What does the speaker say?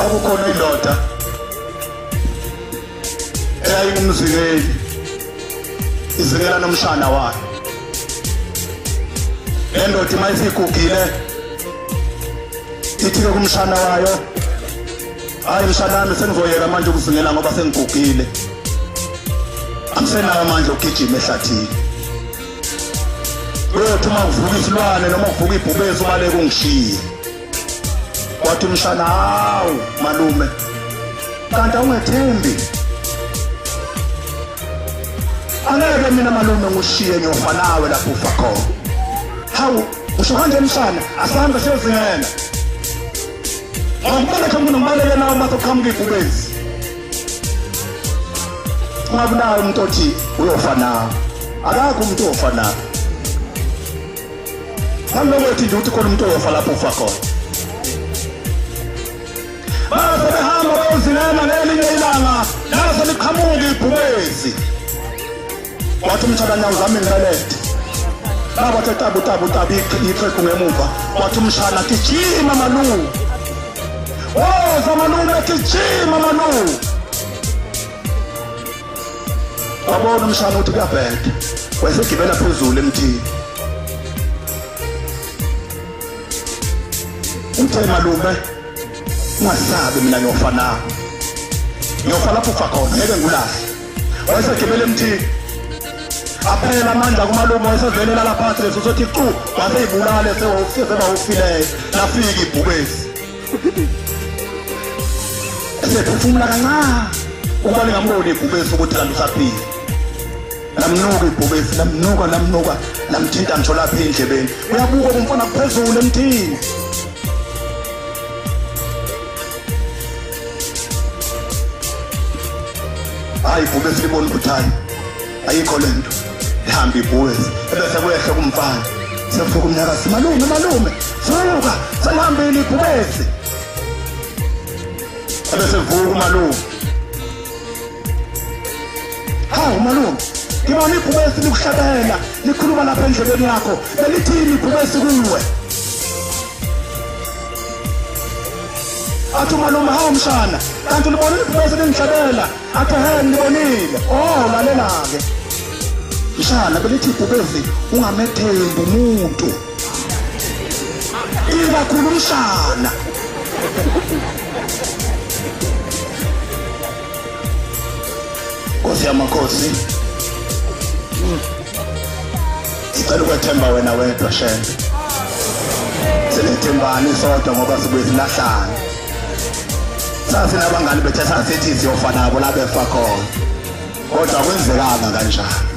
Kwakukhona indoda eyayingumzingeli, izingela nomshana wayo. Le ndoda uma isigugile ithi-ke kumshana wayo, hhayi mshana wami, sengizoyeka manje ukuzingela ngoba sengigugile, angisenawo amandla okugijima ehlathini. Kuyothi uma kuvuka isilwane noma kuvuka ibhubesi ubaleke ungishiye. Wathi umshana, hawu malume, kanti awungethembi? Angeke mina malume ngushiye, ngiyofa nawe lapho ufa khona. Hawu, usho kanje mshana, asihambe siyozingela. Ngokubaleka kunokubaleka nawe uma sekuqhamuka ibhubesi. Ungabunayo umuntu othi uyofa nawe. Akakho umuntu ofa nawe. Ngalokho nje uthi khona umuntu oyofa lapho ufa khona. Base behamba bayozingela ngelinye ilanga, lase liqhamuka ibhubesi. Wathi umshana, nyawo zami ngibelethe. Baba wathi tabu tabu tabu iqhegu ngemuva. Wathi umshana, gijima malume. Woza malume, gijima malume. Wabona umshana ukuthi kuyabheda. Wayesegibela phezulu emthini. Uthe malume, ungasabi, mina ngiyofa nawe. Ngiyofa lapho ufa khona, ngeke ngikulahle. Wayesegibela emthini. Aphela amandla kumalume, wayesevele elala phansi leso sothi qu, waseyibulale seba ufileyo. Lafika ibhubesi. Esephefumula kancane ukuba lingamboni ibhubesi ukuthi kanti usaphila. Lamnuka ibhubesi, lamnuka, lamnuka, lamthinta ngisho lapha endlebeni. Uyabuka kumfana kuphezulu emthini. Hayi, ibhubesi libona ukuthi hayi, ayikho lento. Lihamba ibhubesi ebese kwehle kumfana. Sevuka umnyakazi, malume, malume, vuka, selihambile ibhubesi. Ebese vuka umalume. Hawu malume, ngibona ibhubesi likuhlabela, likhuluma lapha endlebeni yakho. Belithini ibhubesi kuwe? Athi umalume, hawu mshana, kanti ulibonile ibhubesi lingihlabela? Athi he, ngilibonile. Oh, lalela-ke mshana, belithi ibhubesi ungamethembi umuntu, ikakhulu umshana. Nkosi yamakhosi, sicela ukwethemba wena wedwa Shembe. Sinethembani sodwa ngoba sibuye silahlane. Sasinabangani bethe sasithi siyofa nabo la befa khona, kodwa kwenzekanga kanjani.